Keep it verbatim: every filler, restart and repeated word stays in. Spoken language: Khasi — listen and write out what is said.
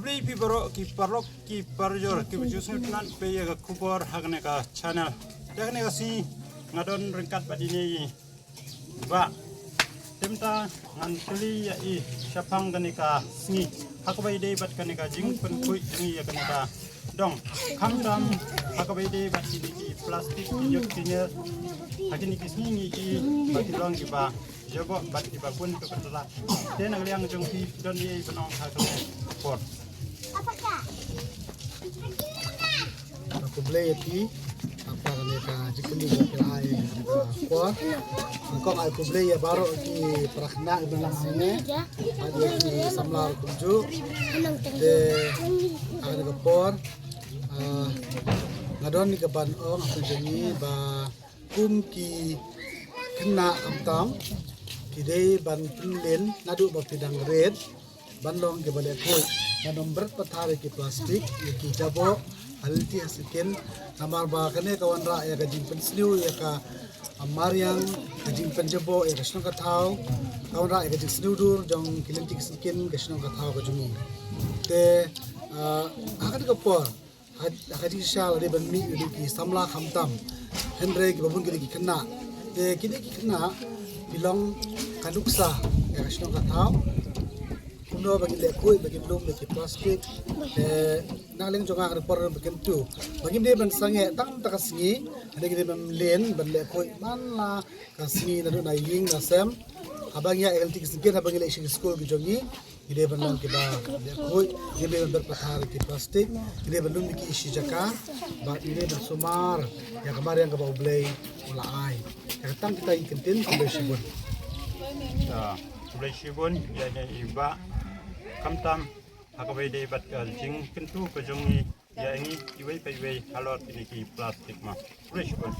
Phi baroh ki paralok ki parajor kiba ju sngewtynnat peit ïa ka khubor ha kane ka channel. Ïa kane ka sngi nga don ryngkat bad ine i bah. Te mynta ngan kylli ïa i shaphang kane ka sngi ha kaba ïadei bad kane ka jingpynkhuid jong i ïa kane ka dong. Khamtam ha kaba ïadei bad kine ki plastik ki jot ki ïa ha kine ki sngi ngi i ba ki long kiba jaboh bad kiba bun ka pyntylla. Te na ka liang jong phi don ei ban ong ha kane ka por? Khublei ïa phi. Kata kane ka jingkylli ka phi ai ka por. Kong ai khublei ïa baroh ki para khynnah kiba nang hangne bad ïa ki samla kumjuh. Te ha kane ka por, ah, nga don ïa kaban ong ha phi jong ngi ba kum ki khynnah khamtam ki dei ban pynlehnoh naduh ba phi dang rit ban long kiba lehkhuid, ban ym bret pathar ïa ki plastik, ïa ki jaboh ha lynti ha skin. Namar ba kane ka wanrah ïa ka jingpynsniew ïa ka mariang, ka jingpynjaboh ïa ka shnong ka thaw, ka wanrah ïa ka jingsniew dur jong ki lynti ki skin, ka shnong ka thaw ka jong ngi. Te, ah, ha kane ka por, ha, ha ka jingshisha la dei ban mih ïa ki samla khamtam, hynrei kiba bun ki dei ki khynnah. Te kine ki khynnah ki long ka nuksa ïa ka shnong ka thaw. Kumno ba ngin lehkhuid, ba ngin lum ïa ki plastik. Te na liang jong nga ka por ba ngin tu, ba ngim dei ban sangeh tang ta ka sngi, hynrei ngin dei ban len ban lehkhuid man la ka sngi, naduh na ïing na sem. Haba ngi ïaid ïa ka lynti ki skin, haba ngi leit sha ki skul ki jong ngi, ngi dei ban long kiba lehkhuid, ngi dei ban bret pathar ïa ki plastik, ngi dei ban lum ïa ki shi jaka, bad ngi dei ban sumar ïa ka mariang kaba U Blei u la ai. Ïa ka tang kita ki kyntien, khublei shibun. Khublei shibun ïa ine i bah. Khamtam ha kaba ïadei bad ka jingkyntu ka jong i ïa ngi iwei pa iwei halor kine ki plastik ma. Khublei shibun.